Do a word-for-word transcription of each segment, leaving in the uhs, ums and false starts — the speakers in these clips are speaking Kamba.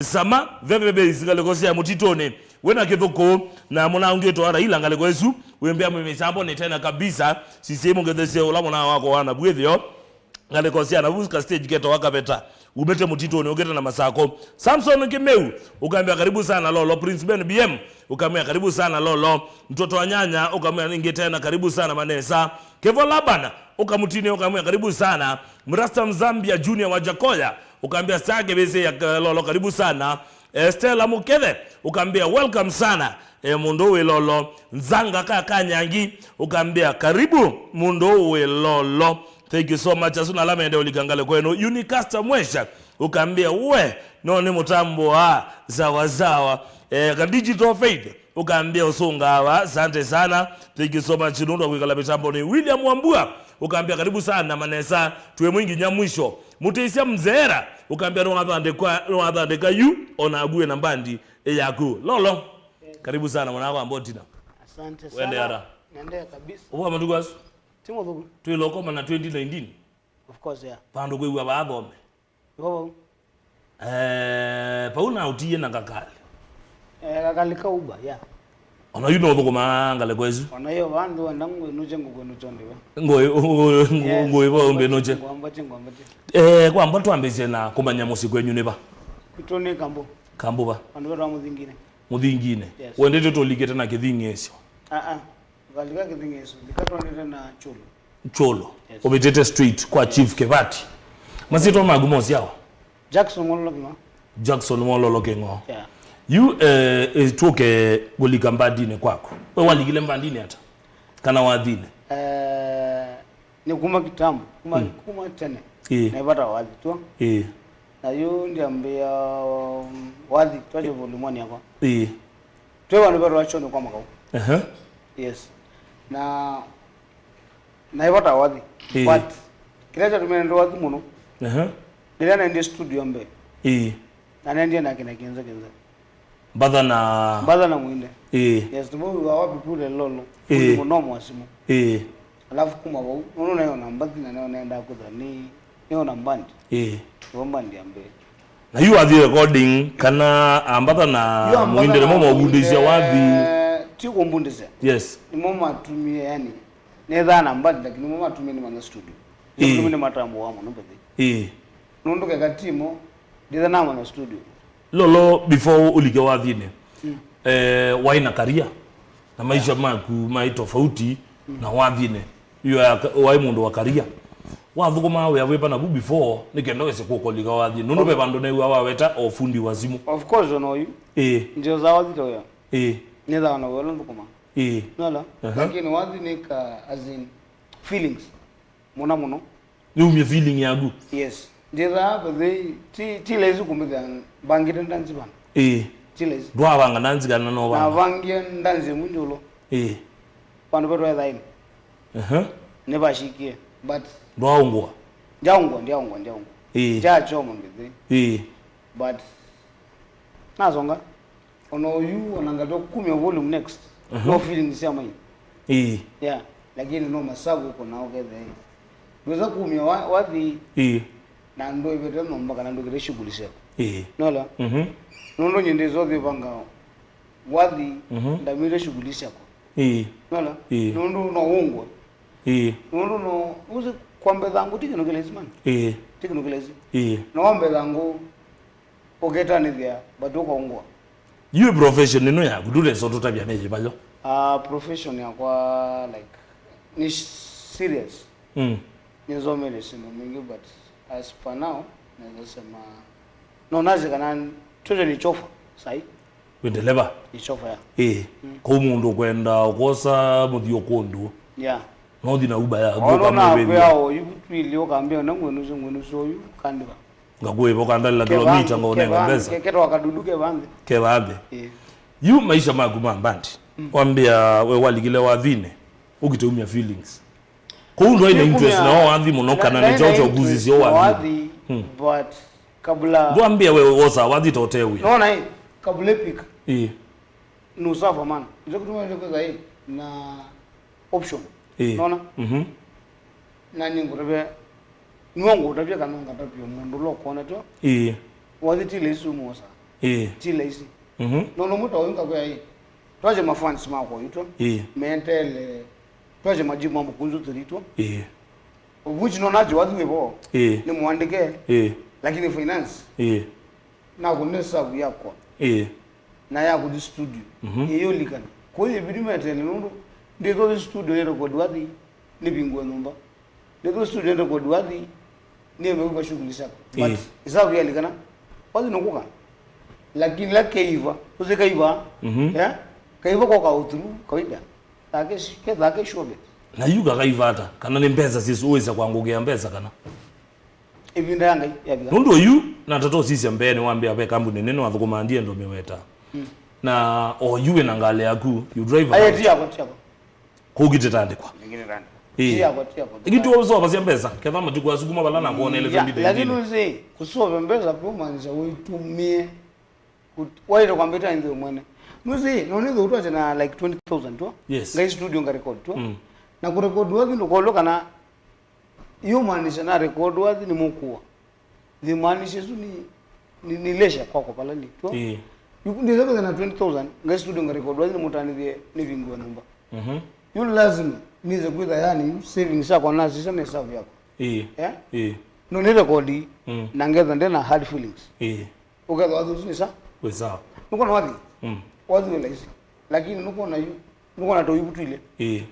Sama, Veve Base, ngalĩko sya mũtitũnĩ. Wĩna kĩthũkũ, na mũna ũngĩ ũtwa Raila, ngalĩko ĩsu. Wĩmbĩa mwĩ mĩsambonĩ tena kabisa. Sisei mũngethesye ũla mũna wako wana bwĩthĩo. Ngalĩko sya navu ka stage ketawa Kaveta. Umĩte mũtitũnĩ, ũkĩte na masako. Samson Kimeu, ũkambĩa karibu sana Lolo. Prince Ben B M, ũkambĩa karibu sana Lolo. Mtoto wa nyanya, ũkambĩa ningĩ tena karibu sana Manesa. Kevo Laban, ũkamũtinĩa, ũkamwĩa karibu sana. Mrasta Mzambia Junior wa Jakoya, ũkambĩa saa kĩvĩsĩ ya, eh, Lolo, karibu sana. Eh, Stella Mukethe, ũkambĩa welcome sana. Eh, mũndũ wĩ Lolo. Nzanga ka Kanyangi, ũkambĩa karibu mũndũ wĩ Lolo. Thank you so much. Asu na ala mende ũlika ngalĩko ĩno. Unicaster Mwesha, ũkambĩa we, no nĩ mũtambo wa sawa sawa. Eh, ka Digital Faith, ũkambĩa ũsũngaa wa, asante sana. Thank you so much nũndũ wa kwĩkala mĩtambonĩ. William Wambua, ũkambĩa karibu sana Manesa, twĩ mwĩ nginya mwisho. Mũtĩsya Mzeera, ũkambĩa nĩwathandĩka, nĩwathandĩka yu, ona akuĩ na mbandi yaku. Lolo, karibu sana mwanakwa Mbotina. Asante sana. Wende ata? Nendee kabisa. Ũvwa matuku asu? Ti mũthũku. Twĩ lokoma na twenty nineteen. Of course, yeah. Vandũ kwĩw'a vaathome. Vo vau. Eh, pau na ũtiie na kakali. Eh, kakali ka Uber, yeah. Ona yu no ũthũkũmaa ngalĩko ĩsu. Ona yo vandũ wenda ngwĩnũkye ngũkwĩnũkya ndiwe. Ngũĩ, ngũĩ, ngũĩ, Yes. ngũĩ vo ũmbĩnũkye. Ngwambatie, ngwambatie. Eh, kwamba twambĩsye na kũmanya mũsyĩ kwenyu nĩ va? Itũ nĩ Kambu. Kambu va? Vandũ vetwa Mũthinginĩ. Mũthinginĩ. Yes. Wendete tũlikĩte na kĩthing'ĩĩsyo? Ah, ah. Ũkalika kĩthing'ĩĩsyo, lika twanĩte na Kyũlũ. Kyũlũ. Yes. Ũvĩtĩte straight kwa Chief Kĩvati. Masyĩtwa maku mosyawa? Jackson Mwololo Kĩng'o. Jackson Mwololo Kĩng'o. Yeah. Yu, eh, eh, tũke kũlika mbandinĩ kwaku. We walikile mbandinĩ ata? Kana wathinĩ? Eh, nĩ kuma kitambo, kuma, Mm. kuma tene. Ĩĩ. Naivata wathi tu. Ĩĩ. Na yu ndiambia, um, wathi, twaje volume one yakwa. Ĩĩ. Twĩ vandũ vetwa Kyũlũ kwa Makau. Ehe. Yes. Na, naivata wathi. Ĩĩ. But kĩla kyatumie nende wathi mũno, Ehe. Nĩla naendie studio mbee. Ĩĩ. Na naendie na kĩna kĩnza kĩnza. Mbatha na Mbatha na Mwinde. Ĩĩ. Yes, nĩmo wa wapi pule Lolo. Ĩĩ. Mũno mwasimũ. Ĩĩ. Alafu kuma vau, nũndũ nayo na mbathi na nayo naenda kutha nĩ, nayo na mbandi. Ĩĩ. Nĩvo mbandi ya mbee. Na yu wathi recording kana Ambatha na Yu Ambatha Mwinde nĩmo na mavundĩsya Mwinde, wathi? Ti kũmbundĩsya. Yes. Nĩmo matumie, yani, nethaa na mbandi, lakini nĩmo matumie nĩmanya studio. Ĩĩ. Nĩmo nĩmatambũa mũno mbathi. Ĩĩ. Nũndũ keka timo, ndithe namanya studio. Lolo, before ũlike wathinĩ, Mm. eh, waĩ na career, na maisha Yeah. maku maĩ tofauti Mm. na wathinĩ. Yu ya ka-, waĩ mũndũ wa career. Wathũkũmaa wĩa wĩva navu before, nĩ kenda wĩse kũkolika wathinĩ? Nũndũ ve vandũ new'a waweta o fundi wa simũ. Of course, ona oyu. Ĩĩ. Ndio za wathi ta ũyo. Ĩĩ. Nĩ thawa na welo nthũkũma. Ĩĩ. Nola? Aha. Lakini wathi nĩ ka, as in, feelings. Mũna mũno. Nĩumye feeling yaku? Yes. Ndithaa, but they, ti, ti lazy kumĩthĩa mbangĩte ndanzi vana. Ĩĩ. Ti lazy. Ndwavanga ndanzi kana no vanga? Navangie ndanzi ĩmwe njũlũ. Ĩĩ. Vandũ vetwa ethaĩnĩ. Ehe. Nĩvashikie. But ndwaũngũa? Ndyaũngũa, ndyaũngũa, ndyaũngũa. Ĩĩ. Ndyachoma mbĩthĩ. Ĩĩ. But nasonga. Ona oyu, ona ngatwa kumya volume next. Mhm. No feelings sya mai. Ĩĩ. Yeah, lakini no masavu uko nao kethe. Ndweza kumya wa-, wathi Ĩĩ. na ndwevete nomba kana ndwekete shughuli syako. Ĩĩ. Nola? Mhm. Nũndũ nyende zothi vanga wathi Mhm. ndamire shughuli syako. Ĩĩ. Nola? Ĩĩ. Nũndũ no ungwe. Ĩĩ. Nũndũ no, uzi kwambe thangu ti kĩndũ kĩlaisi man. Ĩĩ. Ti kĩndũ kĩlaisi. Ĩĩ. No wambe thangu ũketanĩthĩa, but ũkaũngũa. Yu profession ĩno yaku, ndũresa ũtũtavya nĩ yĩva yo? Ah, profession yakwa, like, ni serious. Mm. Nĩnzomete syĩndũ mbingĩ, but as per now, naweza sema, no, nazi kana, tuwe ni chofa, sahi. Wĩ ndeleva? Ni chofa, ya. Ĩĩ. Mm. Kau mũndũ ũkwenda ũkosa mũthiũkũndũ. Yeah. No thi na Uber ya Ona ũkamwĩvĩthya. Nakwĩa oyu twili ũkambĩa ona ngwĩnũsĩ, ngwĩnũsĩ oyu kandiva. Ngakuĩva ũkandalĩla kilomita, ngaũnenga mbesa. Ketwa kadudu ke vanthi. Ke vanthi. Ĩĩ. Yu maisha maku ma mbandi. Mm. Wambĩa we walikile wathinĩ, ũkĩteumya feelings. Kũu ndwaĩ na interest na wathi mũno kana nĩ kyaũ kyaũkusisye wathi? Wathi, hmm, but kabla. Ndwambĩa we wosa wathi ta ũtewĩa. Nona ĩ, kabla ĩpika. Ĩĩ. Nusava man. Ndio kutuma ile kweza ĩ na option. Ĩĩ. Nona? Mhm. Na ningũtavya, nĩwe ngũtavya kana ngatavya mũndũ ũla ũkwona tyo. Ĩĩ. Wathi ti lazy ũmwosa. Ĩĩ. Ti laisi. Mhm. Nũndũ mũta ũyũ ngakwĩa ĩ, twasye mafans makwa itũ. Ĩĩ. Meetele, twasye majibu ma Mũkũnzũ three two. Ĩĩ. Of which nona ati wathi wĩvo. Ĩĩ. Nĩ mũandĩke. Ĩĩ. Lakini finance. Ĩĩ. Nakũne savu yakwa. Ĩĩ. Na ya kũthi studio. Mhm. Ĩyũlikana. Kwa hiyo ibidi meetele nũndũ ndĩthothi studio nĩ record wathi nĩvingũe nyũmba. Nĩthu studio nĩ record wathi, nĩ mekuka shughuli syako. But Ĩĩ. Isavu yalikana, wathi nũkũka. Lakini la kaiva, ũsĩ kaiva, Mhm. eh? Kaiva kwa ka through kawaida. Thake shi-, ke thake shobit. Na yu kakaiva ata? Kana nĩ mbesa sisu, ũĩsa kwangũkĩa mbesa kana? Ĩvinda ya Ngai yavika. Nũndũ yu, na tata ũsisya mbee nĩ wambĩa ve kambuni nene wathũkũmaa ndiendo mĩweta. Mm. Na o yu wĩna ngalĩ yaku, you drive Aye, around. Ti yakwa, ti yakwa. Kũu kĩtĩtandĩkwa. Nĩkĩtĩtandĩkwa. Ĩĩ. Ti yakwa, ti yakwa. Ĩngĩ tu ũsovasya mbesa, ketha matuku asu kuma vala nakuonele Ya, twenty nineteen. Lakini ũsĩ, kũsova mbesa kumaanisha ũitumie. Kut-, waĩle kwambĩta nthĩ mwene. Nũsĩ, no nĩ thũtwa na like twenty thousand tu. Yes. Ngai studio nga record tu. Mm. Na kũrecord wathi ndũkolwa kana yumaanisha na record wathi nĩ mũkũa. Thimaanisha isu ni, ni, ni leisure kwakwa vala nĩ. Ĩĩ. Yu-, ndĩsa kwĩthĩa na twenty thousand, ngai studio nga record wathi nĩ mũtanĩthie nĩ vingũa nyũmba. Mhm. Yu lazima, nĩse kwĩtha yani, yu savings yakwa nasisa nĩ savu yakwa. Ĩĩ. Eh? Ĩĩ. No nĩ record, Mm. na ngetha ndĩ na hard feelings. Ĩĩ. Ũkethwa wathi ũsu nĩ sa? Wĩ sawa. Nũkona wathi? Mm. Wathi wĩ laisi. Lakini nũkona yu, nũkona to yu twile. Ĩĩ.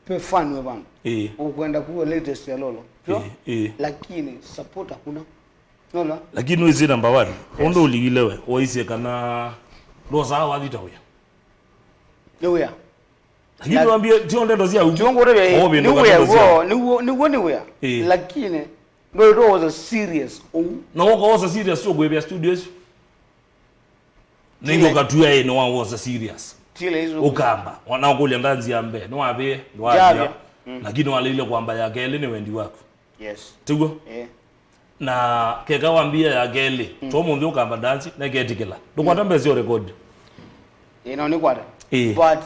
Pe fan we bana. Ĩĩ. Ũkwenda kuwa latest ya lolo. Sure? Ĩĩ, ĩĩ. Lakini support hakuna. Nona? Lakini wĩsĩ number one, Yes. ũndũ ũligile we, waisye kana ndwosaa wathi ta wĩa. Nĩ wĩa. Lakini Lak- wambie, tio ndeto sya u. Tio ngũtavya, Oh, ĩ, vindu nĩ wĩa katata sya w'o, nĩ w'o, nĩ w'o nĩ wĩa. Ĩĩ. Lakini, ndwĩtwa wosa serious ũu. Na woka wosa serious sio kwĩvĩa studio isu. Nĩngĩ Tile. Ũkatua ĩ nĩwawosa serious. Tile isu. Ũkamba. Wana ũkũlya ndanzi ya mbee. Nĩwavĩe, ndwavĩa. Javya. Mm. Lakini waleile kwamba ya kelĩ nĩ wendi waku. Yes. Tiguo? Eh. Na keka wambia ya kelĩ. Mm. To mũnthĩ ũkamba ndanzi, neketĩkĩla. Ndũkwata Mm. mbesa yo record. Ĩ, no nĩkwata. Ĩ. But,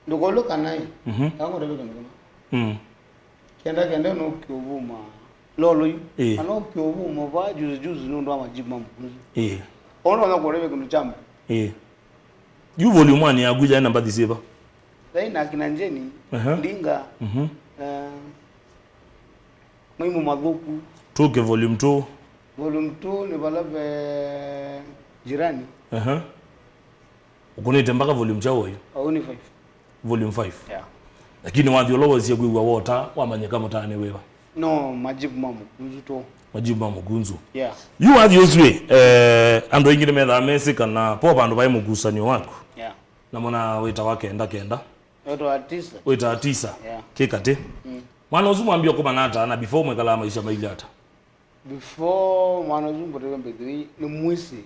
ndũkolũka naĩ. Mhm. Kakũtavika ndũkũma. Mm. Kenda kenda no kiovuma. Lolo yu. Ĩĩ. Kana ũkĩũvuma vaa juzi juzi nũndũ wa majibu ma Mũkũnzũ. Ĩĩ. Ona ona kũreve kĩndũ kya mbee. Ĩĩ. Yu volume one yaku yaĩ na mbathi syĩva? Yaĩ na akina Njeni, Aha. Ndinga, Mhm. eh, Maimũ Mathũku. Tũke volume two. Volume two nĩ vala ve Jirani. Aha. Ũkũnĩte mpaka volume kyaũ oyu? Au nĩ five. Volume five. Yeah. Lakini wathi ũla waisye kwĩw'a wota wamanyĩka mũtaanĩ wĩva? No, majibu ma Mũkũnzũ tũ. Majibu ma Mũkũnzũ. Yeah. Yu wathi ũsu ĩ, eh, andũ aingĩ nĩmethaa mesĩ kana po vandũ vaĩ mũkusanĩo waku. Yeah. Na mwana wĩtawa Kenda Kenda. Wĩtawa Tisa. Wĩtawa Tisa. Yeah. Kĩ katĩ. Mm. Mwana ũsu mwambie kũmana ata na before mwekalaa maisha mailye ata? Before mwana ũsu mbũtĩwe mbĩthĩi nĩ mwĩsĩ.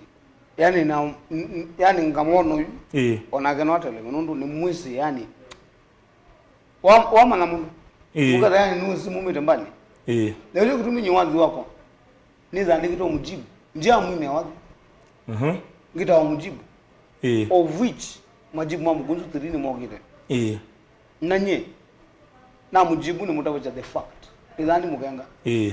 Yani na, n-, n-, yani ngamwona ũyu. Ĩĩ. Onake no ateleme nũndũ nĩ mwĩsĩ yani. Wa, wamanya mũndũ. Ĩĩ. Ũkatha yani nĩ ũsi mumĩte mbali. Ĩĩ. Na ũcio kĩtumi nyi wathi wakwa. Nĩthandĩkĩtwe mũjibu. Njia mwine wathi. Mhm. Ngĩtawa mũjibu. Ĩĩ. Of which majibu ma Mũkũnzũ three nĩ mokĩte. Ĩĩ. Na nye, na mũjibu nĩ mũtavĩkya the fact. Ĩthaa nĩ mũkenga. Ĩĩ.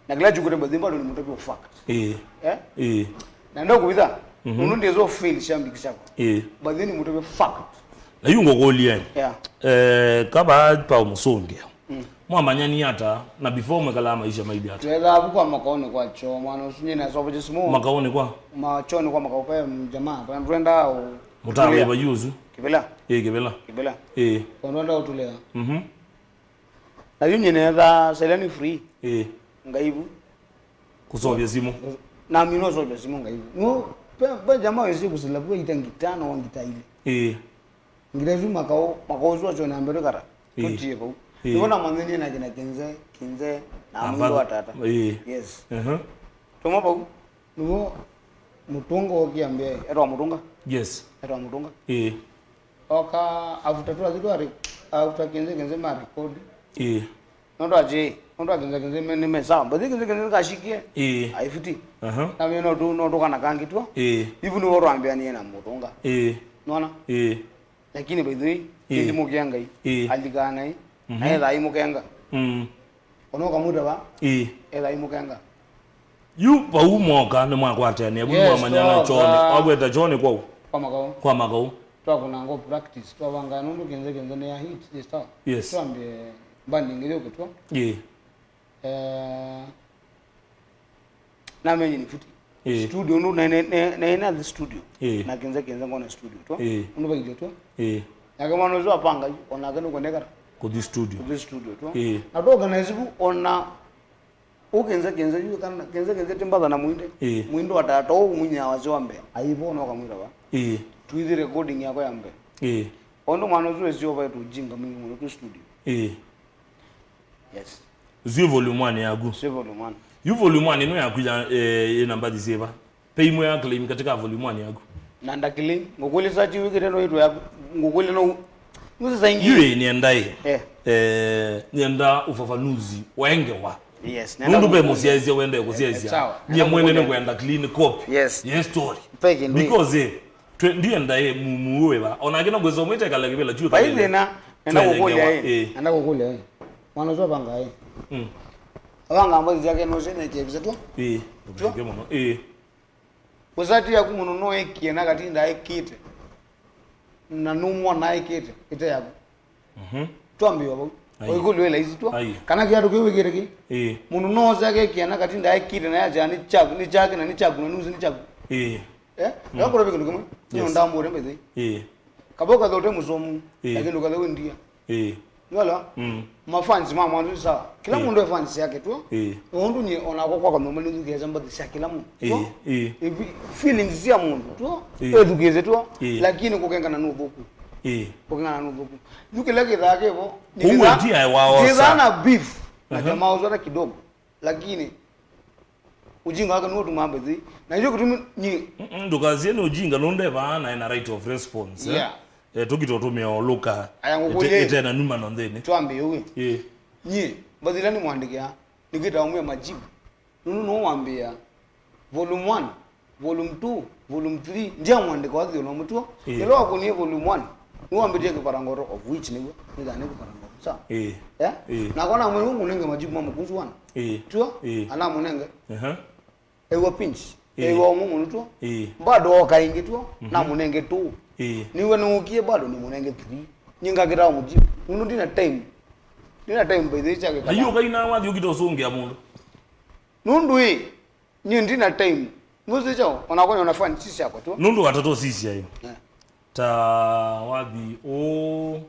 Na kĩla chukute mbathi bado nĩ mũtavĩ fact. Ĩĩ. Eh? Ĩĩ. Na ndo kũvitha, Mhm. Nũndũ ndĩzo fail sya mbiki syakwa. Ĩĩ. Mbathi nĩ mũtavĩ fact. Na yu ngũkũlye. Yeah. Eh, kaba pa ũmũsũngĩa. Mm. Mwamanyani ata, na before mwekalaa maisha mailye ata? Twethaa vu kwa makaoni kwa choo, mwana ũsu nyina sobo jesimu. Makaoni kwa? Machoni kwa makao pa jamaa, pa ndwenda u- Mũtawe va yu ũsu? Kĩvĩla. Ĩĩ, kĩvĩla. Kĩvĩla. Ĩĩ. Kwa ndwenda ũtulea. Mhm. Na yu nyina etha silent free. Ĩĩ. Ngaivu. Kũsovya simũ. Na mino sovya simũ ngaivu. No, pe, pe jamaa wesi kusila kwa ita ngitano wa ngitaile. Ĩĩ. Ngita isu makao, makao isu acho na mbere kara. Ĩĩ. Tutie vau. Ĩĩ. Nĩvo namanyanie na kina Kinze, Kinze, na Ambath-, Mwingi wa tata. Ĩĩ. Yes. Aha. Tuma vau. Nĩvo Mũtũnga okia mbee. Etwa Mũtũnga? Yes. Etwa Mũtũnga. Ĩĩ. Oka after twathi twa re-, after Kinze, Kinze ma record. Ĩĩ. Nũndũ aje, nũndũ akinza kinze me, nĩ me sawa. But kinze kinze kashikie. Ĩĩ. Aifiti. Aha. Na mimi no tu, no tu kana kangi tu. Ĩĩ. Ivu ni woro ambianie na Mũtũnga. Ĩĩ. Nona? Ĩĩ. Lakini by the way, Ĩĩ. Ĩĩ. Ndimũkĩa Ngai. Ĩĩ. Alikana ĩ. Mhm. Na etha aimukenga. Mm. Ono kamuta ba? Ĩĩ. Etha aimukenga. Yu vau mwoka nĩmwakwatanĩa vu. Yes, nĩmwamanyana na John. Twakweta John kwau. Kwa makau. Kwa makau. Twakũna ngo practice. Twavanga nũndũ kĩnze kĩnze nĩ ya hit, yes, sawa. Yes. Twambie banding ĩyo kĩtwa. Yeah. Eh, namenye nĩ futi. Ĩĩ. Studio ndu na na na na the studio. Ĩĩ. Na kĩnze kĩnze ngona studio twa. Ĩĩ. Ndu vailio twa. Ĩĩ. Nake mwana ũcio apanga yu, onake nũkwendekana. Kuthi studio. Kuthi studio twa. Ĩĩ. Na tũ organize vu ona ũkĩnze kĩnze yu kana kĩnze kĩnze timbatha na mwinde. Ĩĩ. Mwinde watata ũmũnya wasi wa mbea. Aivo no kamwira wa. Ĩĩ. Tuithi recording yako ya mbea. Ĩĩ. Ondo mwana ũcio esi ovaitũ jinga mwingi mũno tu studio. Ĩĩ. Yes. Ũsu ĩ volume one yaku. Ũsu ĩ volume one. Yu volume one ĩno yaku ya, eh, ĩna mbathi syĩva? Pe imwe ya claim katika volume one yaku. Na nda claim. Ngũkũlĩ search wĩkĩte no ĩtwa yaku. Ngũkũlĩ no. Nusi saingi. Yu ĩ nĩenda ĩ. Eh. Eh, nĩenda ufafanuzi wa ngewa. Yes. Nũndũ pe mũsyaĩsya wende kũsyaĩsya. Sawa. Nyie mwene nĩkwenda clean copy. Yes. Yes, story. Because, eh, Twe-, ndienda ĩ mumu wĩva. Onake no kwĩsa ũmwĩte kala kĩvĩla chuo. Vai thĩna, nenda kũkũlya ĩ. Nenda kũkũlya ĩ. Mwana ũsu avanga ĩ. Mm. Avanga mbathi syake no sene kĩvisa tu. Ĩ. Twa? Mũno. Ĩ. Kũsati yaku mũno no ekie na katinda ekite. Na numwa na ekite ite yaku. Mhm. Twambĩwa vau. Ai. Oikũlyo ĩ laisi twa. Ai. Kana kĩatũ kĩu wĩkĩte kĩ? Ĩĩ. Mũndũ no ose akekia na katinda ekite na yacha nĩ chaku, nĩ chake na nĩ chaku na nusu nĩ chaku. Ĩĩ. Eh? Yes. Yakũra kĩndũ kĩmwe. Nyo ndambũre mbĩthĩ. Ĩĩ. Kabo kathote mũsomu. Ĩĩ. Lakini ndũkathe wĩ ndia. Ĩĩ. Nyola? Mm. Mafans ma mwanzo sawa. Kila mũndũ e fans yake tu. Ĩĩ. Ũndũ nye ona kwa kwa kama mwanzo kesa mbathi cia kila mũndũ. Ĩĩ. Ĩĩ. Feelings cia mũndũ tu. Ĩĩ. Ethukĩze tu. Ĩĩ. Lakini kũkengana nĩ ũthũku. Ĩĩ. Kũkengana nĩ ũthũku. Yu kĩla kĩthaa kĩvo. Kũu ĩtia waosa. Ndithana beef na jamaa ũsu hata kidogo. Lakini ujinga wake nĩ ũtuma mbathi. Na hiyo kĩtumi ni. Mm, ndũkasie nĩ ujinga nũndevaa na ena right of response. Yeah. Eh, tũkita ũtũmĩa ũlũka. Aya ngũkũlye. Ĩte na numa no nthĩnĩ. Twambie ũwe. Ĩĩ. Nyie mbathi ila nĩmwandĩkĩa nĩkwĩtawa mwe majibu. Nũndũ nũũ wambĩĩa volume one, volume two, volume three, ndia mwandĩko wa thĩũno mũtuo. Ĩĩ. Ĩla wakũnie volume one, nĩwambĩtie kĩparangoto, of which nĩw'o nĩthaa nĩ kĩparangoto. Sawa? Ĩĩ. Eh? Ĩĩ. Nakwa namwĩwa mũnenge majibu ma mũkunzu one. Ĩĩ. Tuo? Ĩĩ. Anamũnenge. Ehe. Ewa pinch. Ĩĩ. Ewa ũmwe mũno tuo. Ĩĩ. Bado oka ĩngĩ tuo. Mhm. Namũnenge two. Ĩĩ. Nĩw'o nĩũkie bado nĩmũnenge three. Nyingakĩtawa mũjibu. Nũndũ ndina time. Ndina time by the way chake. Na yu ũkaina wathi ũkita ũsũngĩa mũndũ. Nũndũ ĩ, nyie ndina time. Nũsĩ chao, onakwa nĩona fan si syakwa tu. Nũndũ watatũ sisya ĩ. Eh. Ta wathi ũ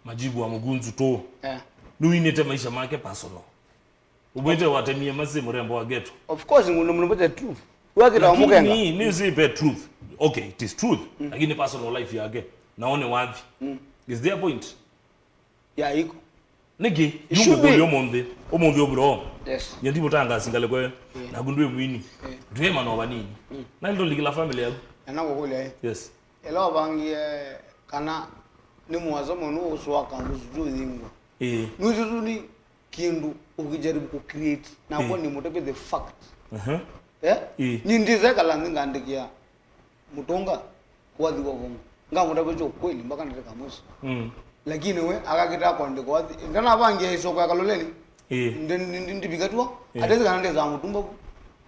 majibu wa mũkunzu tu. Eh. Nũinĩte maisha make personal. Ũbwĩte watemie masi mũrembo wa ghetto. Of course, mũndũ mũnũmbĩte truth. Wakĩta wa mũkenga. Lakini nĩsĩ pe truth. Okay, it is truth. Mm. Lakini personal life yake. Naone wathi. Mm. Is there a point? Ya iko. Nĩkĩ? It should be. Yungũkũlya ũmũnthĩ. Ũmũnthĩ ũbro. Yes. Nyie ndimũtangaasi ngalĩko ĩyo. Yeah. Naku ndwĩ mwini. Yeah. Twĩ manova nini. Mm. Na ndolikila family yaku. Ena kũkũlya ĩ. Yes. Ela ũvangie kana nĩ mũasa mũno ũsũa kangusu tũyingwa. Ĩĩ. Nususu nĩ kĩndũ ũkĩjaribu kũcreate. Nakwa nĩmũtavye the fact. Aha. Eh? Ĩĩ. Nĩ ndĩsa kala nthĩ ngandĩkĩa mũtũnga wathi wa vongo. Ngamũtavya kyo kweli mpaka ndatĩka mwisho. Mm. Lakini we akakĩtaa kwandĩka wathi. Ndanavangia ĩsoko ya Kaloleni. Ĩĩ. Ndi- ndi- ndi- ndivika tuo. Ĩĩ. Atesi kana ndĩsaa mũtumba ku.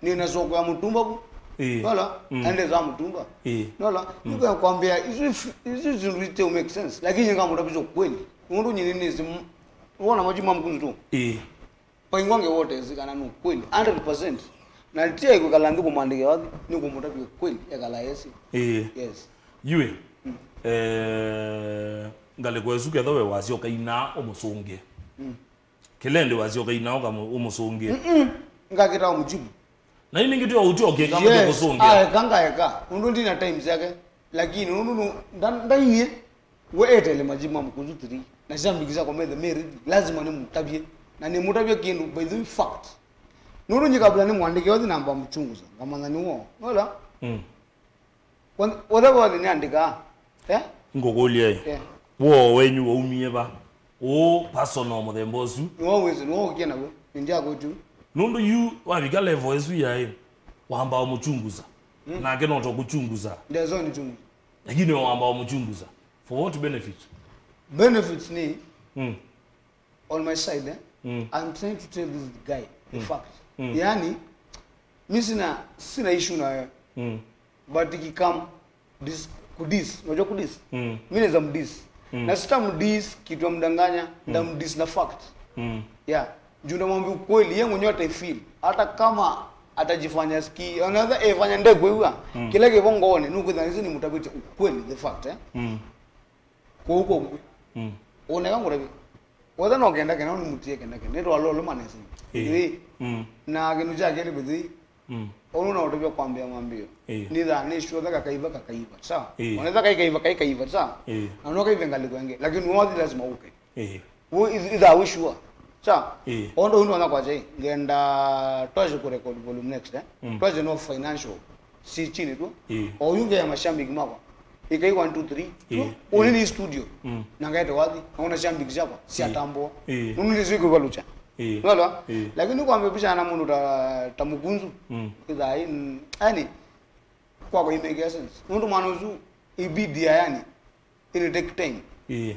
Nĩna soko ya mũtumba ku. Ĩĩ. Nola? Mm. Andĩsaa mũtumba. Ĩĩ. Nola? Mm. Nĩkwambĩa isu if- isu isu still make sense. Lakini ngamũtavya kyo kweli. Nũndũ nyinĩ nĩsi wona majibu ma mũkunzu tu. Ĩĩ. Paingwa nge wote zi kana nĩ kweli hundred percent. Na tia kwĩkala nthĩ kũmwandĩkĩa wathi, nĩ kũmũtavya kweli ekala esi. Ĩĩ. Yes. Yue. Mm. Eh, ngalĩko ĩsu ketha we wasyoka ina ũmũsũngĩe. Mm. Kĩlende wasyoka ina ũka ũmũsũngĩe. Mm-mm. Ngakĩta ũmũjibu. Na yu nĩngĩ tyo ũtyo ũkĩka mũtyo kũsũngĩa. Aeka ngaeka. Ũndũ ndina times yake. Lakini ũndũ nũ- nda- ndainyie, we etele majibu ma mũkunzu three. Na syambikisa kwa methe merĩ, lazima nĩmũtavye. Na nĩmũtavye kĩndũ, by the way, fact. Nũndũ nyie kabla nĩmwandĩke othi namba mchunguza. Ngamanya nĩwo. Nola? Mm. Wothe wothe nĩandĩkaa. Eh? Ngũkũlya ĩ. Eh. Woo wenyu waumie va? Ũũ personal mũthemba ũsu. Nĩwo wĩsĩ, nĩwo ũkie naw'o. Nĩndiakwĩtu. Nũndũ yu wavika level ĩsu yaĩ, wamba ũmũchunguza. Mm. Nake no tũkũchunguza. Ndezoni chungu. Lakini wamba ũmũchunguza. For what benefit? Benefits ni, mm, on my side, eh? Mm. I'm trying to tell this guy the, mm, fact. Mm. Yani, Mi sina, sina issue nayo. Mm. But ikikam dis, kudis, unajua kudis? Mm. Mi naweza mdis. Mm. Na sitamdis kitu ya mdanganya, ndamdis na fact. Mm. Yeah. Juu ndamwambia ukweli, yeye mwenyewe ataifeel. Hata kama atajifanya ski, anaweza efanya ndegwe huwa. Mm. Kila kivo ngone, nukwitha nisi ni mutaviti ukweli, the fact, eh? Mm. Kũu kũngĩ. Mm. Ũneka ngũtavye. Wetha no kenda kenda, nĩ mũtie kenda kenda. Nĩ twalolo manesi. Ĩĩ. Ĩĩ. Mm. Na kĩndũ kya kelĩ bĩthĩ. Mm. Ũnũ na ũtavya kwambĩa mambĩo. Ĩĩ. Nĩ thaa nĩ sure thaka kaiva kakaiva. Sawa? Ĩĩ. Onetha kai kaiva kai kaiva. Sawa? Ĩĩ. Na no kaive ngalĩko ĩngĩ. Lakini wathi lazima uke. Ĩĩ. Wo ithaa wĩ sure. Sawa? Ĩĩ. Ondo ũndũ ona kwacha ĩ. Ngenda twache ku record volume next, eh? Mm. Twache no financial. Si chini tu. Ĩĩ. O yu ngeya mashabiki makwa. Ikai one, two, three. Ĩĩ. Ũnĩ nĩ studio. Mm. Na ngaete wathi. Na una shabiki syakwa. Ĩĩ. Siatambua. Ĩĩ. Nũndũ nĩ siku valucha. Ĩĩ. Unaelewa? Ĩĩ. Lakini kwambia picha na mũndũ ta, ta Mũkũnzũ. Mm. Ithaa ĩ, mm, yani, kwakwa it make sense. Nũndũ mwana ũsu ibidi ya yani. It'll take time. Ĩĩ.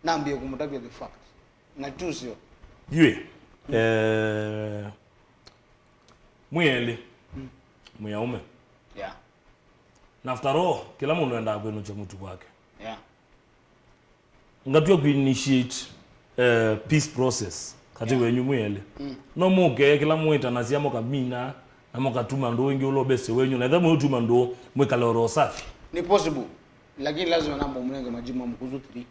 Nambie kũmũtavya the fact. Na tusio. Yue. Eh, mwĩ elĩ. Mm. Mwĩ aume. Yeah. Na after all, kĩla mũndũ endaa kwĩnũkya mũtu wake. Yeah. Ngatw'a ku initiate, eh, peace process katĩ wenyu mwĩ elĩ. Mm. No mũke kĩla mwĩtanasya mũkamina na mũkatuma ndũũ ĩngĩ ũla ũbesĩ wenyu, na ethĩwa mwĩũtuma ndũũ mwĩkale oro safi. Ni possible, lakini lazima namba ũmũnenge majibu ma Mũkũnzũ three.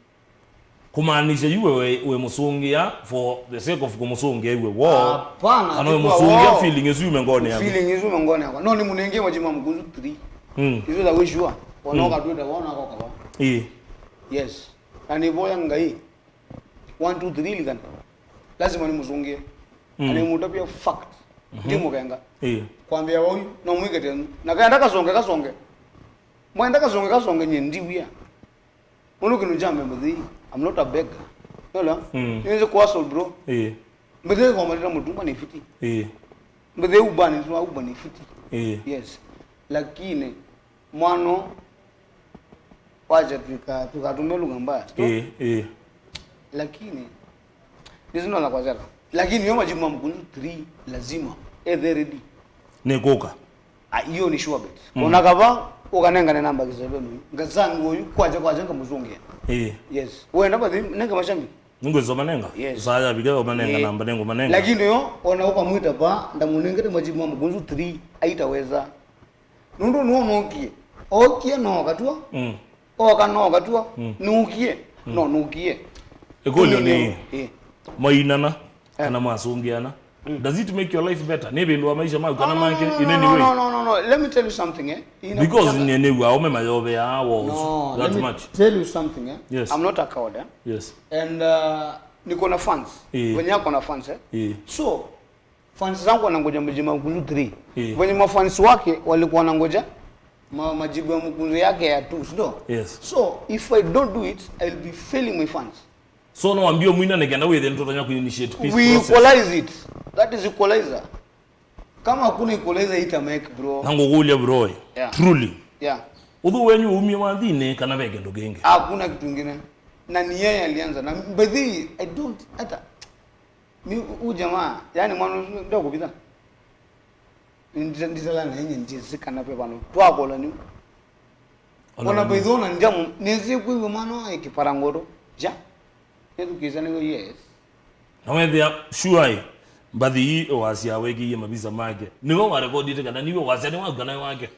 Kumaanisha yu we, we mũsũngĩa for the sake of kũmũsũngĩa iwe woo? Hapana, kana we mũsũngĩa woo. Feeling ĩsu yume ngone yaku? Feeling ĩsu yume ngone yakwa. No, nĩ mũnenge majibu ma Mũkũnzũ three. Mm. Isu la wĩ sure. Ona ũkatwĩta wona akoka wa. Ĩĩ. Yes. Na nĩvoya Ngai. One, two, three, likana. Lazima nĩmũsũngĩe. Mm. Na nĩmũtavya fact. Mhm. Ndimũkenga. Ĩĩ. Kwambĩa wau, no mwĩkete. Na kenda kasonge, kasonge. Mwenda kasonge, kasonge, nye ndiwia. Ũndũ kĩndũ kya mbee mũthei, I'm not a beggar. Yola? Mm. Nĩnzi kwa soul, bro. Ĩĩ. Mbethei kwa matita mũtumba nĩ fiti. Ĩĩ. Mbethei ubani twa uba nĩ fiti. Ĩĩ. Yes. Lakini mwano wacha tuka tukatume lugha mbaya. Ĩĩ, ĩĩ. Lakini nizino la kwazela. Lakini yo majibu ma Mũkũnzũ three lazima. Eh, they ready. Nĩ kũka. Ah, hiyo ni sure bet. Mm. Ona kava, ukanengane namba kisevenu. Ngazangu uyu, kwacha, kwacha, ngamuzungia. Eh. Yes. Wenda bathi, nenga mashambi. Ningweza manenga? Yes. Saya biga manenga, eh, namba nengo manenga. Lakini yo, ona ukamwita pa, ndamunengete majibu ma Mũkũnzũ three, aitaweza. Nundu nuo nokie. Okie no katua. Mm. Oka no katua. Mm. Nukie. Mm. No nukie. Ĩkũlyo nĩ, eh, mainana, eh, kana mwasũngĩana. Mm. Does it make your life better? Nĩ vĩndũa maisha maku kana make in any way? No, no, no, no, no. Let me tell you something, eh? Because nĩ, nĩ wao me mayoveaa walls that much. No, let me tell you something, eh? Yes. I'm not a coward, eh? Yes. And, uh, niko na fans. Eh. Wenye ako na fans, eh? Eh. So, fans zangu wanangoja majibu ya Mũkũnzũ three. Eh. Wenye mafans wake walikuwa wanangoja ma-, majibu ya Mũkũnzũ yake ya two, si ndio? Yes. So, if I don't do it, I'll be failing my fans. So, no wambio mwina nĩ kenda wĩthe nĩtũtonya ku initiate peace process. We equalize it. That is equalizer. Kama hakuna equalizer, ita make, bro. Na ngũkũlya, bro. Yeah. Truly. Yeah. Ũthũ wenyu umie wathini kana ve kĩndũ kĩngĩ? Hakuna kitu kingine. Na ni yeye alianza. Na by the way, I don't, hata, mi, u jamaa, yani mwana ũsu ndakũvitha. Ndita-, nditala na inye ndisi kana pe vano. Twakola ni. Ona by the way, na ndiamu, nĩnzĩ kwĩw'a mwana wa kĩpara ngoro. Ja. Nĩthukĩĩsya nĩw'o, yes. Na wethĩa, sure ĩ, mbathi ii wasya weekĩie mavisa make. Nĩwe warekodĩte kana nĩwe wasya nĩ waku kana nĩ wake?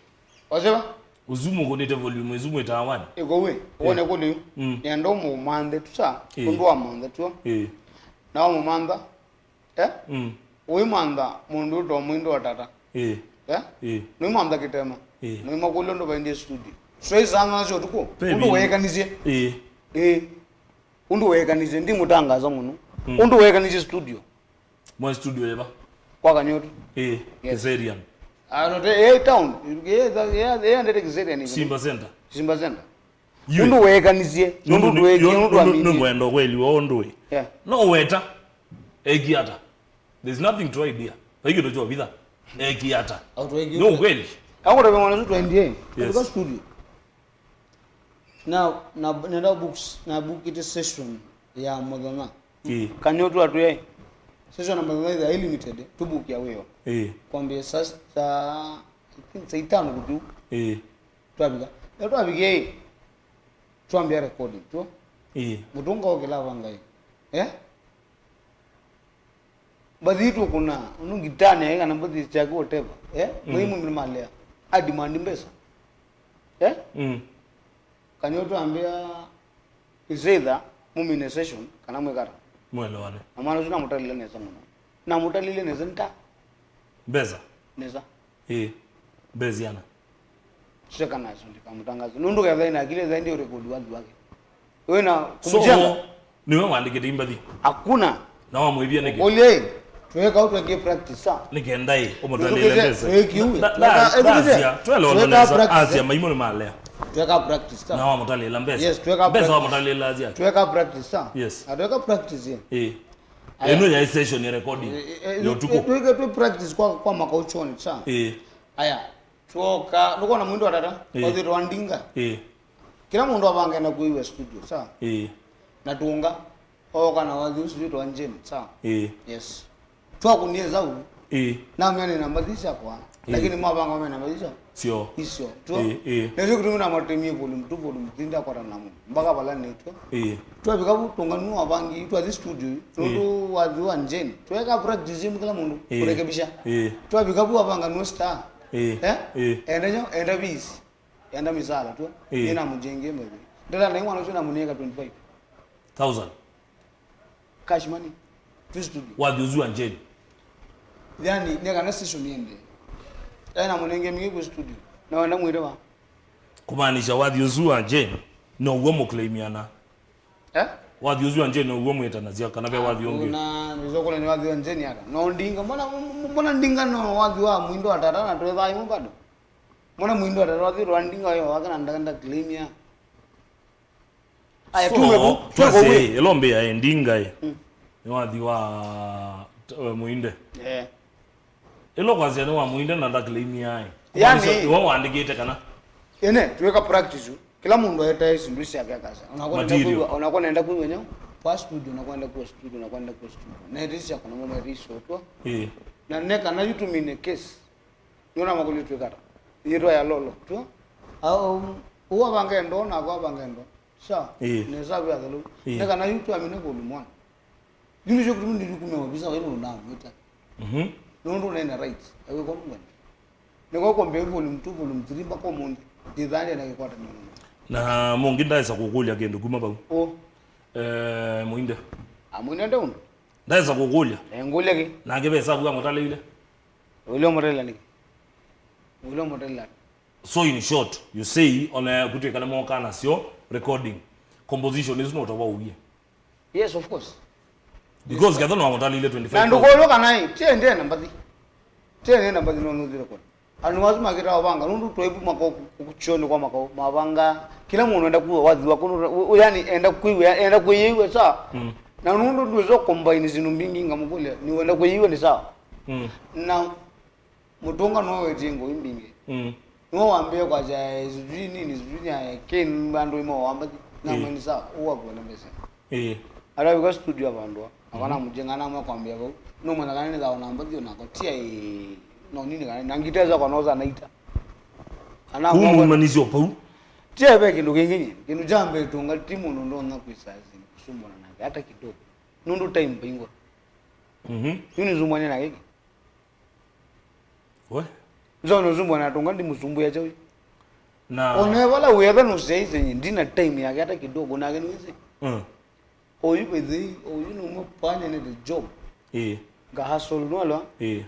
Wasya va? Ũsu mũkũnĩte volume ĩsu mwĩtaa one. Ĩko wĩ, wone kũlĩ yu. Mm. Nĩenda ũmũmanthe tu sa, ĩĩ, ũndũ wamantha tuo. Ĩĩ. Na wamũmantha, eh? Mm. Ũimantha mũndũ ũto mwĩndũ wa tata. Ĩĩ. Eh? Ĩĩ. Nũimantha kĩtema. Ĩĩ. Nũimakũlya ũndũ vaendie studio. Swaisanga nasyo ũtukũ. Baby. Ũndũ weekanisye. Ĩĩ. Ĩĩ. Ũndũ weekanisye, ndimũtangaza mũno. Mm. Ũndũ weekanisye studio. Mwa studio eva? Kwa Kanyotu. Ĩĩ, yes. Kiserian. Ah, no, te, eh, town. Eh, eh, eh, ndete Kiserian. Simba Center. Simba Center. Yue. Ũndũ weekanisye, nũndũ tweekie, nũndũ twaminie. Nĩngwenda ũkweli wa ũndũ ĩ. Yeah. No weta, eki ata? There's nothing to hide here. Vai kĩndũ kyovitha. Eki ata? Au tweekie. Nĩ ũkweli. Au ndo mwana tu twenty. Yes. Katika studio. Na, na, nenda books, na bookite session ya mũthenya. Ĩĩ. Kanyotu atwĩe. Session namba thirty-three limited, tũbukĩa wĩo. Ĩĩ. Kwambĩa saa, saa, I think saa itano kũtũ. Ĩĩ. Twavika. Ĩla twavika ĩ, twambĩa recording, tu. Ĩĩ. Mũtũnga ũkĩla vanga ĩ. Eh? Mbathi tũkũna, ũndũ ngitani yaĩ kana mbathi syake whatever. Eh? Mm. Maimu malea. Adimandi mbesa. Eh? Mm. Kanyo twambĩa is either mumine session kana mwĩkata. Mwelewane. Na mwana ũsu namũtalile nesa mũno. Namũtalile nesa nta. Mbesa? Nesa. Ĩĩ. Mbesa ana. Seka naso ndikamũtangaza. Nũndũ ketha ina akili ĩthaĩ ndi ũrekodi wathi wake. Wĩna so, kũmũjenga. Nĩwe wandĩkĩte imbathi? Hakuna. Na wamwĩvia nĩkĩ? Ũlye, tweka ũtweke practice, sa? Nĩkenda ĩ, ũmũtalĩle mbesa. Twĩkiu. Nda-, nda-, ndasya, twelewana nesa, asya maimũ nĩ malea. Tweka practice, sa? Na wamũtalĩla mbesa. Yes, tweka practice. Mbesa wamũtalĩla asya. Tweka practice, sa? Yes. Na tweka practice, ĩ. Ĩĩ. Aya. Ĩno yaĩ session ya recording. Ĩ, ĩ, ĩ, ya ũtukũ. Twĩke twĩ practice kwa, kwa makauchoni, sa? Ĩĩ. Aya. Twoka, ndũkona mwĩndo wa tata? Ĩĩ. Wathi twandinga. Ĩĩ. Kĩla mũndũ avanga enda kwĩw'a studio, sa? Ĩĩ. Na tũnga. Ooka na wathi ũsu wĩtwa Jane, sa? Ĩĩ. Yes. Twakunie zau. Ĩĩ. Namea nĩ namba thii syakwa. Ĩĩ. Lakini mwavanga mena namba thii sya? Syo. Isyo. Twa. Ĩĩ, ĩĩ. Na nĩkyo kĩtumi namwatemie volume two, volume three, ndakwata namo. Mpaka vala nĩtwe. Ĩĩ. Twavika vu tũnganu avangi, twathi studio. Ĩĩ. Nũndũ wathi wa Jane. Tweka practice mu kila mũndũ. Ĩĩ. Kurekebisha. Ĩĩ. Twavika vu avanga no star. Ĩĩ. Eh? Ĩĩ. Enda nyo, enda visi. Enda misala tu. Ĩĩ. Nina mujenge mwe. Ndala na mwana ũcio namũnenga twenty-five thousand. Cash money. Twĩ studio. Wathi ũsu wa Jane. Yani, nĩ kana session yende. Ena mũnenge mingi kwĩ studio. Na wenda mwĩre wa? Kumaanisha wathi ũsu wa Jane, no ũguo mũclaimiana. Eh? Wathi ũsu wa Jane, no ũguo mwĩtanasya, kana ve wathi ũngĩ? Kuna, nĩzo kule nĩ wathi wa Jane ata. No ndinga, mbona, mbona ndinga no wathi wa mwindo wa tata na twethaa imwe bado? Mbona mwindo wa tata wathi wa ndinga yo wake na ndakenda claimia? Aya, so, tume ku, tume ku twasye, ĩla mbĩa ĩ, ndinga ĩ. Mm. Nĩ wathi wa, eh, Mũinde. Eh. Ĩla kwasya nĩ wa Mũinde na ndaclaimia ĩ. Yani, kumaanisha, nĩwe wandĩkĩte kana? Ene, twĩka practice. Kĩla mũndũ aetae syĩndũ syake akasa. Ona kwa nenda material. Kwĩw'a, ona kwa nenda kwĩw'a nyau. Kwa studio, ona kwa nenda kwa studio, ona kwa nenda kwa studio. Na ĩtĩsya kuna mama ĩtĩsya ũtwa. Ĩĩ. Na neka na yu tumine case. Nĩona makũlyo twĩkata. Yĩtwa ya lolo. Twa? Au, uwa vange ndo, na kwa vange ndo. Sa? Ĩĩ. Nesa vya thelu. Ĩĩ. Neka na yu twamine kũlumwa. Yu nĩkyo kĩtumi ndilikumya ovisa wa ĩno namwĩta. Mhm. Nũndũ ũnaĩ na right. Ewe kwa mwana. Nĩko kombe volume two, volume three, mpaka ũmũnthĩ. Ndĩthaĩle na kĩkwatanĩo. Na mũngĩ ndaĩsa kũkũlya kĩndũ kuma vau. Ũ? Eh, Mũinde. A, Mũinde nde ũndũ? Ndaĩsa kũkũlya. Eh, ngũlya kĩ? Nake ve savu amũtalĩile. Ũlya ũmũtalĩla nĩkĩ? Ũlya ũmũtalĩla. So in short, you say, ona kũtwĩka nĩmokaa nasyo recording. Composition isu no ũtavauie. Yes, of course. Because ketha no amũtalĩile twenty-five thousand. Na ndũkolwa kana ĩ, tie ndena mbathi. Tie ndena mbathi no nuthire kwa. Andũ masu makĩtaa ũvanga, nũndũ twaivu makao kũkyonĩ kwa makao, mavanga, kĩla mũndũ enda kuwa wathi wako, nũndũ, u-, u-, yani, enda kwĩw'a, enda kwĩyĩw'a, sa? Mm. Na nũndũ ndwĩsa combine syĩndũ mbingĩ ngamũkũlya, nĩ wenda kwĩyĩw'a nĩ sawa. Mm. Na mũtũnga no wetie ngũi mbingĩ. Mm. Nĩwe wambĩe kwasya, eh, sijui nini, sijui ya, eh, kin, andũ imo wambathi, na, ĩĩ, mwe nĩ sawa, ũwa kuona mbesa. Ĩĩ. Alavika studio avandwa. Akana, mhm, mũjenga na mwa kwambia vau. No mwana kana nĩ thawa na mbathi ona kotia ĩ, no nini kana na ngiteza kwa noza naita. Ana kuma mwa manisio pau. Tie ve kĩndũ kĩngĩ nye. Kĩndũ kya mbee tũnga ti mũndũ ndonya kwĩsa zi kusumbwana nake hata kidogo. Nũndũ time paingwa. Mhm. Yu nĩ zumbwanya na gĩkĩ. We? Nzono zumbwa na tũnga ndi mũsumbũya chawi. Na ona vala wĩetha nũsyaĩsye nyie, ndina time yake hata kidogo, nake nĩwĩsĩ. Mm. Oyu by the way, oyu nũmwe panya nĩ the job. Ĩĩ. Nga hustle nwalwa. Ĩĩ.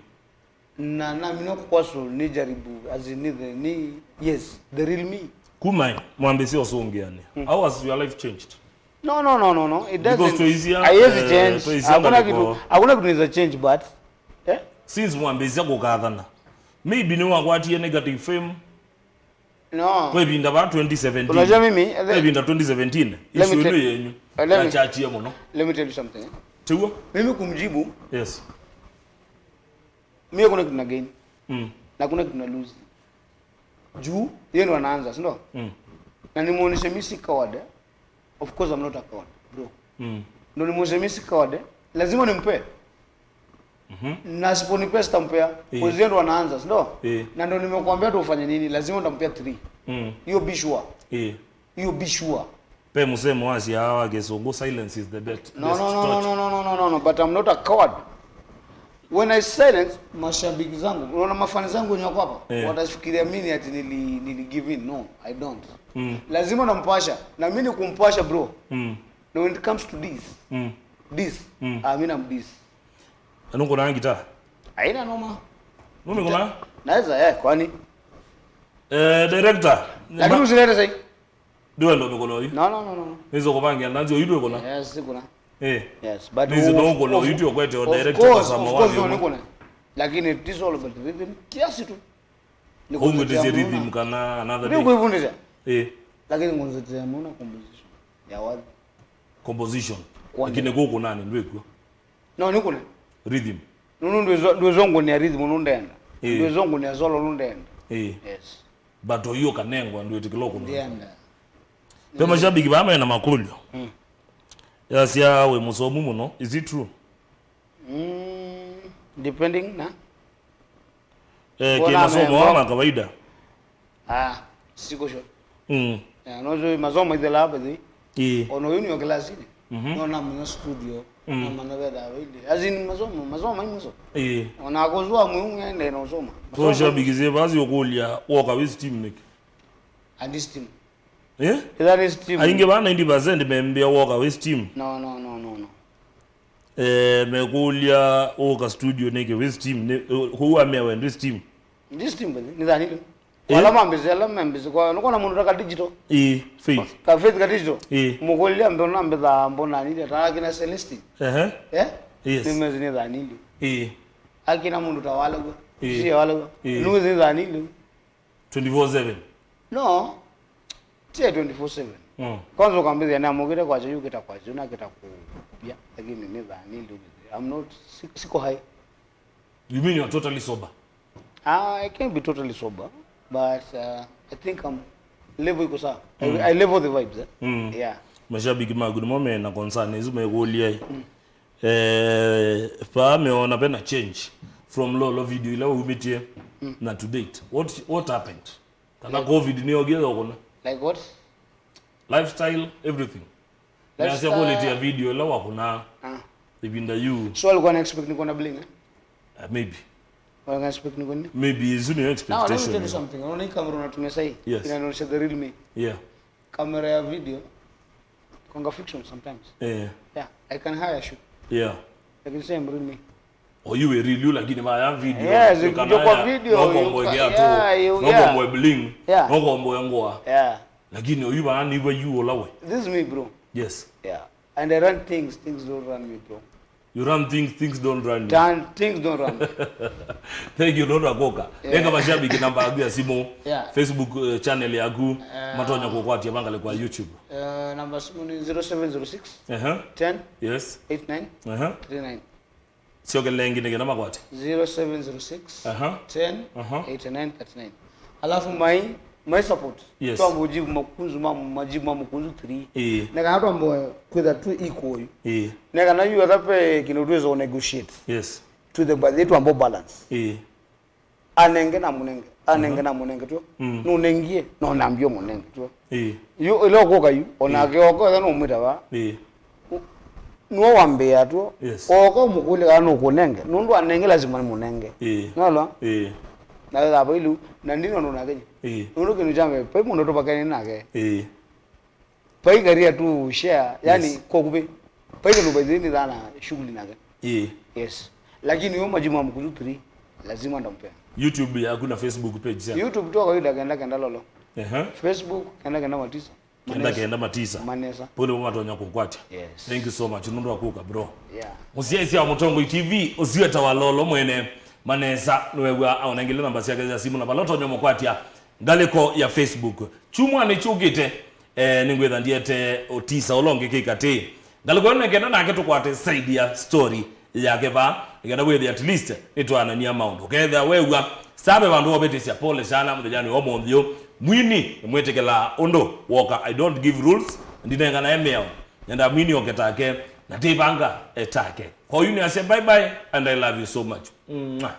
Na namina kwa hustle nĩ jaribu, as in the, nĩ, yes, the real me. Kuma ĩ, mwambĩsye ũsũngĩane. Mm. How has your life changed? No, no, no, no, no. It doesn't. Because twaisia, haiwezi, eh, change. Twaisia. Hakuna kitu, hakuna kitu inaweza change, but, eh? Since mwambĩsya kũkathana, maybe nĩwakwatie negative fame. No. Kwa ĩvinda va twenty seventeen. Unajua mimi, eh, kwa ĩvinda twenty seventeen, let me issue ĩno tell, yenyu, eh, let me, yachachie mũno. Let me tell you something, eh? Tiw'o? Mimi kumjibu. Yes. Mimi hakuna kitu na gain. Mm. Na hakuna kitu na lose. Juu, yeye ndo anaanza, si ndio? Mm. Na nimuoneshe mimi si coward, eh? Of course I'm not a coward, bro. Mm. Ndo nimuoneshe mimi si coward, eh? Lazima nimpe. Mhm. Na asiponipea sitampea, eh, kwa zile ndo anaanza, si ndo? Eh. Na ndo nimekuambia tu ufanye nini, lazima utampea three. Mm. Hiyo be sure. Eh. Hiyo be sure. Pe msemo wa siasa wa kizungu, "Silence is the bet-, no, best no, no, taunt." No, no, no, no, no, no, no, but I'm not a coward. When I silence, mashabiki zangu, unaona mafani zangu wenye wako hapa, eh, watafikiria mimi ati nili, nili give in. No, I don't. Mm. Lazima nampasha. Na mimi ni kumpasha, bro. Mm. Na when it comes to this, mm, this, mm, ah, mimi namdiss. Anu kuna ngita? Haina noma. Numi kuna? Naweza, eh, kwani? Eh, director. Lakini ma- usilete sai. Ndiwe ndo mikolo yu. No, no, no, no, no. Nizo kubangia nanzi oyu ndwe kuna. Yes, si kuna. Eh. Yes, but nizi of, no kulo of, yu tio kwete o of director course, kasama of course, wani no, ni kuna. Lakini it is all about rhythm kiasi tu. Ni home it is a kutetea rhythm muna. Kana another day. Ndio kuifundisha. Eh. Lakini ngonzetea muna composition ya wapi? Composition. Kwani? Lakini kuku nani ndwe kuo? No, ni kuna. Rhythm. Nunu ndwizongo ni rhythm nundenda. Eh. Ndwizongo ni solo nundenda. Eh. Yes. But oyu kanengwa ndwĩtĩkĩlwa kũnwa. Ndienda. Pe mashabiki vaa mena makũlyo. Mm. Yasya wĩ mũsomu mũno. Is it true? Mm, depending na. Eh, kuona kĩ masomo memba. Wa ma kawaida. Ah, siko sure. Mm. Yeah, no, so masomo ithela hapa zi. Ĩĩ. Ono yuni wa class ni. Mhm. No na mna studio. Mm. Na mana veda wende. As in masomo, masomo mai mwiso. Ĩĩ. Ona kozwa mwe ngende na usoma. So shabiki ze basi okulia woka with team Nick. And this team. Eh? That is team. Aingi ba ninety percent membia woka with team. No, no, no, no, no. Eh, mekũlya ũka studio nĩkĩ with team, nĩ, kũu amea wendĩ team. This team, but ni thani leo. Eh? Wala mambisi, ala mambisi kwa, nuko na mundu taka digital. Eh, Faith. Ka Faith ka digital. Eh. Mukulia mbe na mbe tha mbona ni ta kina Celestine. Ehe. Eh? Yes. Ni mezi ni thani leo. Eh. Akina mundu ta wale kwa. Eh. Si wale kwa. Eh. Nuzi thani leo. Twenty-four seven? No. Tie twenty-four seven. Mm. Kwanza ukambithia namukite kwacha yu kita kwacha na kita kubia, lakini ni thani ndio. I'm not sik-, siko high. You mean you're totally sober? Ah, I can't be totally sober, but uh, I think I'm level iko sawa. I, mm, I level the vibes, eh? Mm. Yeah. Mashabiki maku nimo mena concern isu mekulia. Mm. Eh, paa meona pena change from lolo video ila waumitie, mm, na to date. What, what happened? Kana like covid nĩyokie thokona? Like what? Lifestyle, everything. Measya lifestyle, quality ya video ila wakuna. Ah. Ivinda yu. So alikuwa na expect niko na bling, eh? Uh, maybe. Walikuwa na expect niko ni? Maybe isu ni expectation. Now, let me tell you something. Unaona hii kamera unatumia sahi? Yes. Inaonyesha the real me. Yeah. Kamera ya video, konga fiction sometimes. Eh. Yeah, I can hire shoot. Yeah. Lakini same real me. Oyu wĩ real yu, lakini vaya video. Yes, you can hire kwa video, no kombo ya tu. Yeah, you, no kombo bling. Yeah. No kombo ngoa. Yeah. Lakini oyu vaya ni we you olawe. This is me, bro. Yes. Yeah. And I run things, things don't run me, bro. You run things, things don't run you. Turn, things don't run. Thank you, Lord Akoka. Yeah. Enga mashabiki namba yaku ya simu. Yeah. Facebook, eh, channel yaku. Eh, matonya kukwatia mangale kwa YouTube. Eh, namba simu ni zero seven zero six, uh-huh, ten, yes, eight nine, uh-huh, three nine. Sio kelengi nĩ kenda makwate. Zero seven zero six, aha, ten, aha, eighty nine thirty nine. Alafu my, my support. Yes. Twamba ujibu makunzu ma, majibu ma mukunzu three. Ĩĩ. Na kana twamba kwitha tu equal. Ĩĩ. Na kana yu atha pe kino tuweza negotiate. Yes. To the budget twamba balance. Ĩĩ. Anenge na munenge, anenge, mhm, na munenge tu. Mm. Nunengie, no nambio munenge tu. Ĩĩ. Yu, ĩla ũkũka yu, onake, ĩĩ, oko ĩla nũmwĩta va. Ĩĩ. U-, nĩwe wambĩa tu. Yes. Oko mũkũlya kana nũkũnenge. Nũndũ anenge lazima nĩ mũnenge. Ĩĩ. Nolo? Ĩĩ. Na wetha vailu, na ndino ndo nake. Ĩĩ. Nũndũ kĩndũ kya mbee, vai mũndũ tũvakene nake. Ĩĩ. Vai career tu share, yani, yes, kwa kuve. Vai kĩndũ by the way nĩ thana shughuli nake. Ĩĩ. Yes. Lakini yo majibu ma mkulu three, lazima ndampea. YouTube yaku na Facebook page yako. YouTube tu kawaida kenda kenda lolo. Ehe. Facebook kenda kenda matisa. Kenda kenda matisa. Manesa. Pole matonya kukwata. Yes. Thank you so much. Nũndũ wa kuka, bro. Yeah. Mũsyaĩĩsya wa Mũtongoi T V, ũsiweta wa Lolo mwene. Manesa, nĩwew'a aonengele namba syake sya simu na vala ũtonya mũkwatya ngalĩko ya Facebook. Kyumwanĩ kyũkĩte, eh, nĩngwĩtha ndiete ũtisa ũla ũngĩ kĩ katĩ. Ngalĩko ĩno nĩ kenda nake tũkwate side ya story yake vaa, nĩ kenda wĩthĩ at least nĩtwaanania maũndũ. Ũkethĩa wew'a save vandũ wovĩtĩsya pole sana mũthenyanĩ wa ũmũnthĩ ũũ, mwini nĩmwĩtĩkĩlaa ũndũ woka, I don't give rules, ndinenganae mĩao. Nyenda mwini oke take, na tĩvanga etake. Kwa hiyo nĩasya bye bye and I love you so much. Mwah.